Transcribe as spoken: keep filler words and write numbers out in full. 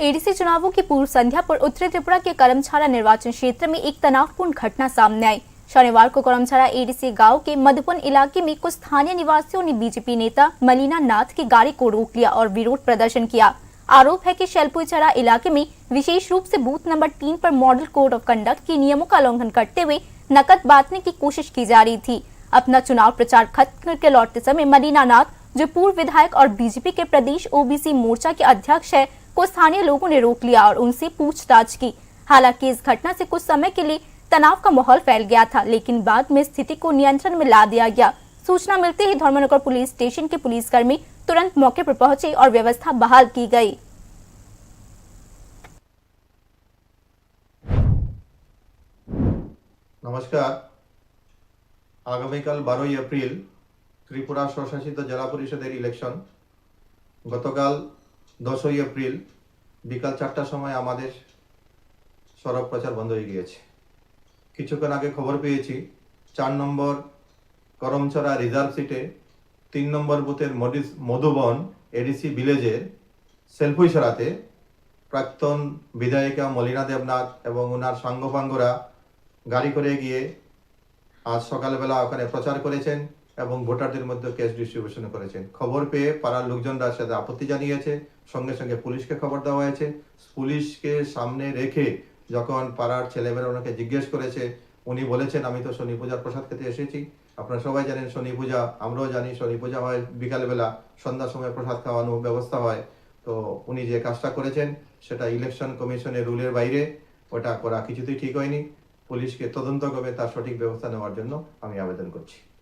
एडीसी चुनावों की पूर्व संध्या पर उत्तरी त्रिपुरा के करमछाड़ा निर्वाचन क्षेत्र में एक तनावपूर्ण घटना सामने आई। शनिवार को करमछाड़ा एडीसी गांव के मधुबन इलाके में कुछ स्थानीय निवासियों ने बीजेपी नेता मलिना नाथ की गाड़ी को रोक लिया और विरोध प्रदर्शन किया। आरोप है कि शेलपुईछड़ा इलाके में विशेष रूप से बूथ नंबर तीन पर मॉडल कोड ऑफ कंडक्ट के नियमों का उल्लंघन करते हुए नकद बांटने की कोशिश की जा रही थी। अपना चुनाव प्रचार खत्म करके लौटते समय मलिना नाथ, जो पूर्व विधायक और बीजेपी के प्रदेश ओबीसी मोर्चा के अध्यक्ष है, को स्थानीय लोगों ने रोक लिया और उनसे पूछताछ की। हालांकि इस घटना से कुछ समय के लिए तनाव का माहौल फैल गया था, लेकिन बाद में स्थिति को नियंत्रण में ला दिया गया। सूचना मिलते ही धर्मनगर पुलिस स्टेशन के पुलिसकर्मी तुरंत मौके पर पहुंचे और व्यवस्था बहाल की गई। নমস্কার। আগামীকাল বারোই এপ্রিল ত্রিপুরা স্বশাসিত জেলা পরিষদের ইলেকশন। গতকাল দশই এপ্রিল বিকাল চারটার সময় আমাদের সড়ক প্রচার বন্ধ হয়ে গিয়েছে। কিছুক্ষণ আগে খবর পেয়েছি, চার নম্বর করমছড়া রিজার্ভ সিটে তিন নম্বর বুথের মডিস-, মধুবন এডিসি ভিলেজের সেলফুইছড়াতে প্রাক্তন বিধায়িকা মলিনা দেবনাথ এবং ওনার সাঙ্গপাঙ্গরা গাড়ি করে গিয়ে আজ সকালবেলা ওখানে প্রচার করেছেন এবং ভোটারদের মধ্যে ক্যাশ ডিস্ট্রিবিউশন করেছেন। খবর পেয়ে পাড়ার লোকজনরা সেটা আপত্তি জানিয়েছে, সঙ্গে সঙ্গে পুলিশকে খবর দেওয়া হয়েছে। পুলিশকে সামনে রেখে যখন পাড়ার ছেলেমেয়েরা ওনাকে জিজ্ঞেস করেছে, উনি বলেছেন, "আমি তো শনি পূজার প্রসাদ খেতে এসেছি।" আপনারা সবাই জানেন শনি পূজা, আমরাও জানি শনি পূজা হয় বিকালবেলা, সন্ধ্যার সময় প্রসাদ খাওয়ানোর ব্যবস্থা হয়। তো উনি যে কাজটা করেছেন সেটা ইলেকশন কমিশনের রুলের বাইরে, ওটা করা কিছুতেই ঠিক হয়নি। পুলিশকে তদন্ত করে তার সঠিক ব্যবস্থা নেওয়ার জন্য আমি আবেদন করছি।